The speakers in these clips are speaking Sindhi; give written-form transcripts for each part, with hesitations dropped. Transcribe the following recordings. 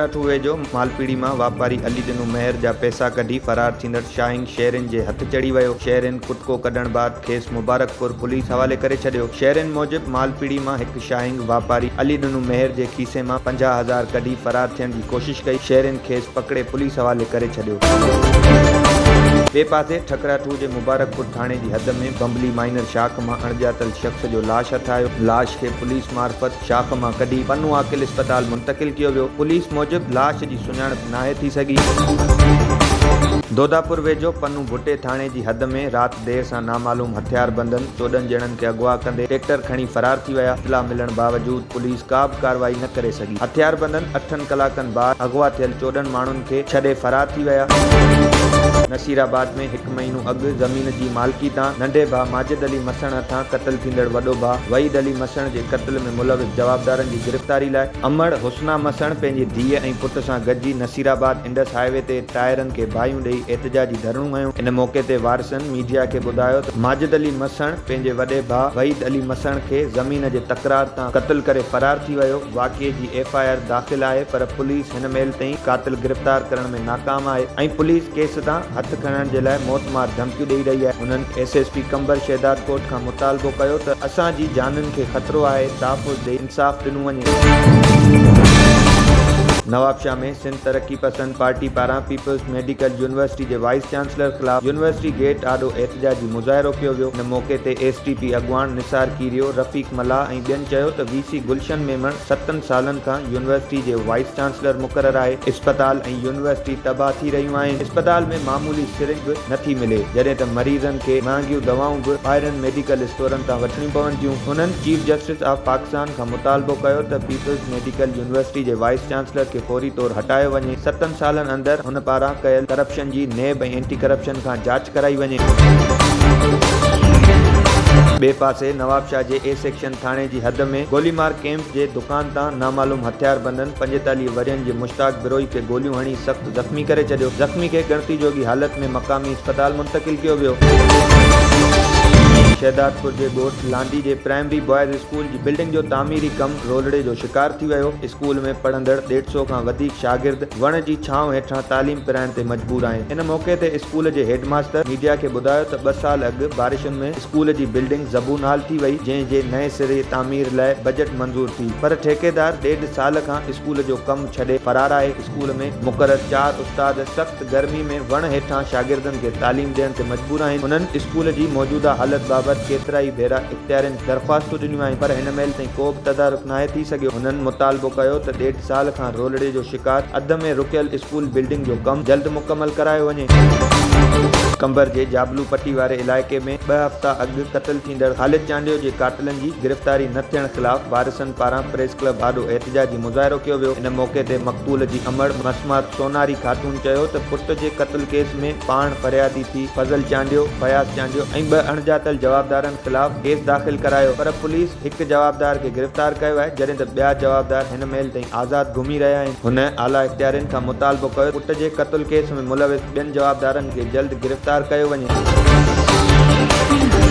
ٺڪراٺو ويجهو مالپيڙي مان واپاري علي ڏنو مهر جا پئسا ڪڍي فرار ٿيندڙ شاهينگ شهرين جي هٿ چڙهي ويو، شهرين ڪٽڪو ڪڍڻ بعد کيس مبارڪپور پوليس حوالي ڪري ڇڏيو، شهرين موجب مالپيڙي مان هڪ شاهينگ واپاري علي ڏنو مهر جي کيسي مان 50 هزار ڪڍي فرار ٿيڻ جي ڪوشش ڪئي، شهرين کيس پڪڙي پوليس حوالي ڪري ڇڏيو. ٻئي پاسي ٺڪراٺو جي مبارڪپور ٿاڻي جي حد ۾ بمبلي مائنر شاخ مان اڻڄاتل شخص جو لاش هٿ آيو، لاش کي پوليس معرفت شاخ مان ڪڍي پنو عاقل اسپتال منتقل ڪيو ويو، پوليس موجب لاش جي سڃاڻپ ناهي ٿي سگهي. دوداپور ويجهو پنو ڀٽي ٿاڻي جي حد ۾ رات دير سان نامعلوم هٿياربندن 14 ڄڻن کي اغوا ڪندي ٽريڪٽر کڻي فرار ٿي ويا، اطلاع ملڻ باوجود پوليس ڪا به ڪارروائي نه ڪري سگهي، هٿياربندن اٺن ڪلاڪن بعد اغوا ٿيل 14 ماڻهن کي ڇڏي فرار ٿي ويا. نصيرآباد ۾ هڪ مهينو اڳ زمين جي مالڪي تان ننڍي ڀاء ماجد علي مسڻ هٿان قتل ٿيندڙ وڏو ڀاء وحيد علي مسڻ جي قتل ۾ ملوث جوابدارن جي گرفتاري لاء امڙ حسنا مسڻ پنهنجي ڌيء ۽ پٽ سان گڏجي نصيرآباد انڊس هاء وي تي ٽائرن کي باهيون ڏئي احتجاجي ڌرڻو هنيو. ان موقعي تي وارثن ميڊيا کي ٻڌايو ته ماجد علي مسڻ پنهنجي وڏي ڀاء وحيد علي مسڻ کي زمين جي تڪرار تان قتل ڪري فرار ٿي ويو، واقعي جي ايف I R داخل آهي پر پوليس هن مهل تائين قاتل گرفتار ڪرڻ ۾ ناڪام آهي ۽ پوليس ڪيس تان هٿ کڻڻ جي لاء موتمار ڌمڪيون ڏئي رهي آهي. هنن S S P Qambar Shahdadkot کان مطالبو ڪيو ته اسان جي جانين کي خطرو آهي، تحفظ ڏئي انصاف ڏنو وڃي. نوابشاهه ۾ سنڌ ترقي پسند پارٽي پاران پيپلز ميڊيڪل يونيورسٽي جي وائيس چانسلر خلاف يونيورسٽي گيٽ آڏو احتجاجي مظاهرو ڪيو ويو. ان موقعي تي ايس ٽي پي اڳواڻ نثار ڪيريو، رفيق ملاح ۽ ٻين چيو ته وي سي گلشن ميمڻ ستن سالن کان يونيورسٽي جي وائيس چانسلر مقرر آهي، اسپتال ۽ يونيورسٽي تباهه ٿي رهيون آهن، اسپتال ۾ معمولي سرنج به نٿي ملي، جڏهن ته مريضن کي مهانگيون دوائون به ٻاهرين ميڊيڪل اسٽورن تان وٺڻيون پون ٿيون. هنن چيف جسٽس آف پاڪستان کان مطالبو ڪيو ته پيپلز ميڊيڪل يونيورسٽي جي وائيس چانسلر کي فوري طور هٽايو وڃي، ستن سالن اندر هن پاران ڪيل ڪرپشن جي نيب ۽ اينٽي ڪرپشن کان جاچ ڪرائي وڃي. ٻئي پاسي نوابشاهه جي اي سيڪشن ٿاڻي جي حد ۾ گوليمار ڪئمپ جي دڪان تان نامعلوم هٿياربندن 45 ورهين جي مشتاق بروهي کي گوليون هڻي سخت زخمي ڪري ڇڏيو، زخمي کي ڳڻتي جوڳي حالت ۾ مقامي اسپتال منتقل ڪيو ويو. شهدادپور جي ڳوٺ لانڍي جي پرائمري بوائز اسڪول جي بلڊنگ جو تعميري ڪم رولڙي جو شڪار ٿي ويو، اسڪول ۾ پڙهندڙ ڏيڍ سئو کان وڌيڪ شاگرد وڻ جي ڇانو هيٺان تعليم پرائڻ تي مجبور آهن. ان موقعي تي اسڪول جي هيڊ ماستر ميڊيا کي ٻڌايو ته ٻه سال اڳ بارشن ۾ اسڪول جي بلڊنگ زبون حال ٿي وئي جنهن جي نئين سري تعمير لاء بجيٽ منظور ٿي پر ٺيڪيدار ڏيڍ سال کان اسڪول جو ڪم ڇڏي فرار آهي اسڪول ۾ مقرر چار استاد سخت گرمي ۾ وڻ هيٺان شاگردن کي تعليم ڏيڻ تي مجبور آهن انهن اسڪول جي موجوده حالت بابت ڪيترائي ڀيرا اختيارين درخواستون ڏنيون آهن پر هن مهل تائين ڪو به تدارڪ ناهي ٿي سگهيو هنن مطالبو ڪيو ته ڏيڍ سال کان رولڙي جو شڪار اڌ ۾ رڪيل اسڪول بلڊنگ جو ڪم جلد مڪمل ڪرايو وڃي. قمبر جي جابلو پٽي واري علائقي ۾ ٻه هفتا اڳ قتل ٿيندڙ خالد چانڊيو جي قاتلن جي گرفتاري نه ٿيڻ خلاف وارثن پاران پريس ڪلب آڏو احتجاجي مظاهرو ڪيو ويو. ان موقعي تي مقتول جي امڙ مسمات سوناري خاتون چيو ته پٽ جي قتل ڪيس ۾ پاڻ فريادي ٿي فضل چانڊيو، فياض چانڊيو ۽ ٻه اڻڄاتل جوابدارن خلاف ڪيس داخل ڪرايو پر پوليس هڪ جوابدار کي گرفتار ڪيو آهي جڏهن ته ٻيا جوابدار هن مهل تائين آزاد گهمي رهيا آهن. هن اعليٰ اختيارين کان مطالبو ڪيو ته پٽ جي قتل ڪيس ۾ ملوث ٻين جوابدارن کي جلد گرفتار ڪيو وڃي.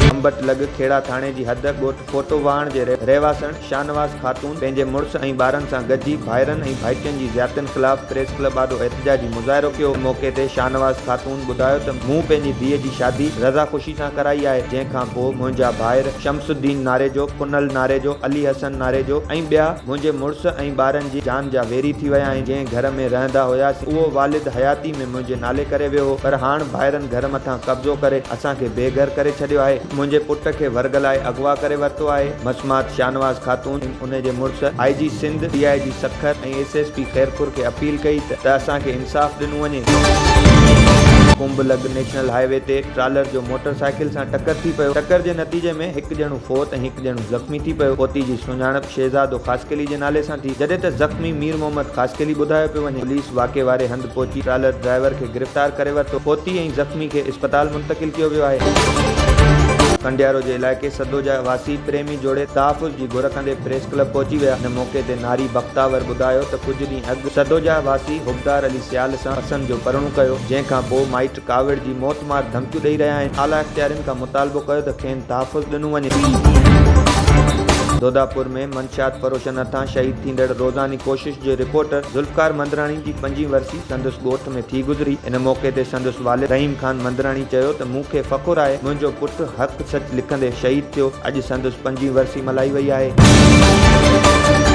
انبٽ لڳ کيڙا ٿاڻي جي حد ڳوٺ ڦوٽو واهڻ جي رهواسڻ شاهنواز خاتون پنهنجي مڙس ۽ ٻارن سان گڏجي ڀائرن ۽ ڀائٽين جي زيادتين خلاف پريس ڪلب آڏو احتجاجي مظاهرو ڪيو. ان موقعي تي شاهنواز خاتون ٻڌايو ته مون پنهنجي ڌيء جي شادي رضا خوشي سان ڪرائي آهي، جنهن کان پوء منهنجا ڀائر شمس الدين ناريجو، ڪنل ناريجو، علي حسن ناريجو ۽ ٻيا منهنجي مڙس ۽ ٻارن جي جان جا ويري ٿي ويا آهن، جنهن گهر ۾ رهندا هياسين اهو والد حياتي ۾ منهنجي نالي ڪري ويو هو پر هاڻ ڀائرن گهر مٿان قبضو ڪري اسان کي بي گهر ڪري ڇڏيو آهي، منهنجي پٽ کي ورغلائي اغوا ڪري ورتو آهي، مسمات شاهنواز خاتون ۽ ان جي مڙس I G Sindh, D I G Sukkur ۽ S S P Khairpur کي اپيل ڪئي ته اسان کي انصاف ڏنو وڃي. ڪنب لڳ نيشنل هاء وي تي ٽرالر جو موٽر سائيڪل سان ٽڪر ٿي پيو، ٽڪر جي نتيجي ۾ هڪ ڄڻو فوت ۽ هڪ ڄڻو زخمي ٿي پيو، فوتي جي سڃاڻپ شهزادو خاصخيلي جي نالي سان ٿي، جڏهن ته زخمي مير محمد خاصخيلي ٻڌايو پيو وڃي، پوليس واقعي واري هنڌ پهچي ٽرالر ڊرائيور کي گرفتار ڪري ورتو، فوتي ۽ زخمي کي اسپتال منتقل ڪيو ويو آهي. ڪنڊيارو جي علائقي سدوجا واسي پريمي جوڙي تحفظ جي گهر ڪندي پريس ڪلب پهچي ويا، ان موقعي تي ناري بختاور ٻڌايو ته ڪجهه ڏينهن اڳ سدوجا واسي حبدار علي سيال سان پسند جو پرڻو ڪيو، جنهن کان پوء مائٽ ڪاوڙجي موتمار ڌمڪيون ڏئي رهيا آهن، اعليٰ اختيارين کان مطالبو ڪيو ته کين تحفظ ڏنو وڃي. دوداپور ۾ منشيات فروشن هٿان شهيد ٿيندڙ روزاني ڪوشش جي رپورٽر ذوالفقار مندراڻي جي پنجين ورسي سندس ڳوٺ ۾ ٿي گذري. ان موقعي تي سندس والد رحيم خان مندراڻي چيو ته مون کي فخر آهي منهنجو پٽ حق سچ لکندي شهيد ٿيو، اڄ سندس پنجين ورسي ملهائي وئي آهي.